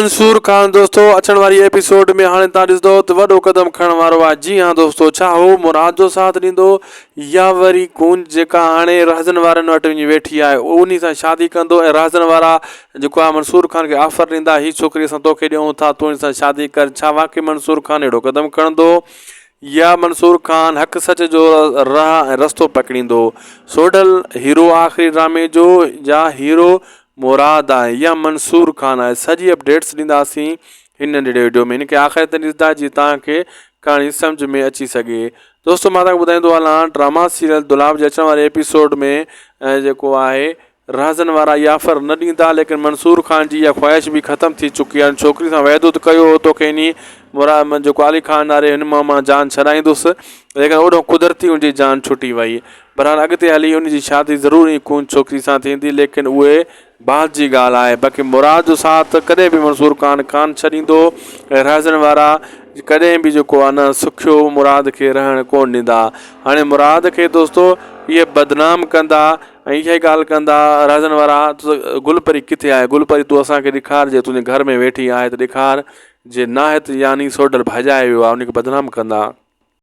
منصور خان دوستو اچڻ واري ايپيسوڊ ۾ هاڻي تان ڏسندو ته وڏو قدم کڻڻ وارو آهي جي ها دوستو ڇا هو مراد جو ساٿ ڏيندو يا وري ڪونج جيڪا هاڻي رهزن وارن وٽ وڃي ويٺي آهي انهي سان شادي ڪندو ۽ رهزن وارا جيڪو آهي منصور خان کي آفر ڏيندا هي ڇوڪري اسان توکي ڏيون ٿا تون ان سان شادي ڪر ڇا واقعي منصور خان اهڙو قدم کڻندو يا منصور خان حق سچ جو راهه ۽ رستو پڪڙيندو. سوڍل هيرو آخري ڊرامي جو يا هيرو مراد آهي يا منصور خان آهي سڄي اپڊيٽس ڏينداسين هن ننڍڙي وڊيو ۾ هن کي آخر تائين ڏسندا جيئن توهان کي ڪهاڻي سمجهه ۾ اچي سگهي دوستو مان توهان کي ٻڌائيندو هلان ڊراما سيريل دولاب جي اچڻ واري ايپيسوڊ ۾ جيڪو آهي رهزن وارا اها آفر نه ڏيندا ليڪن منصور خان جي اها خواهش به ختم ٿي چڪي آهي ان ڇوڪري سان وعدو ته ڪيو هو توکي انهي مراد جيڪو علي خان آري هن مان مان جان ڇڏائيندس ليڪن اوڏو قدرتي ان جي جان ڇٽي وئي بهرحال اڳتي هلي ان جي شادي ضرور انهي خون ڇوڪري سان ٿيندي ليڪن اهي بعد جي ڳالهه آهي باقي مراد جو ساٿ ڪڏهن به منصور خان ڪان ڇڏيندو ۽ رهزن وارا ڪڏهن به جيڪو آهي نه سکيو مراد کي رهڻ ڪون ڏيندا هاڻي مراد کي دوستو اهي بدنام ڪندا ۽ اها ئي ڳالهه ڪندا رهزن وارا ته گل پري ڪٿي آهي گل پري تون اسان کي ڏيکار جي تنهنجي گهر ۾ ويٺي آهي ته ڏيکار جي ناهي ته يعني سوڍل ڀڄائي ويو آهي ان کي بدنام ڪندا.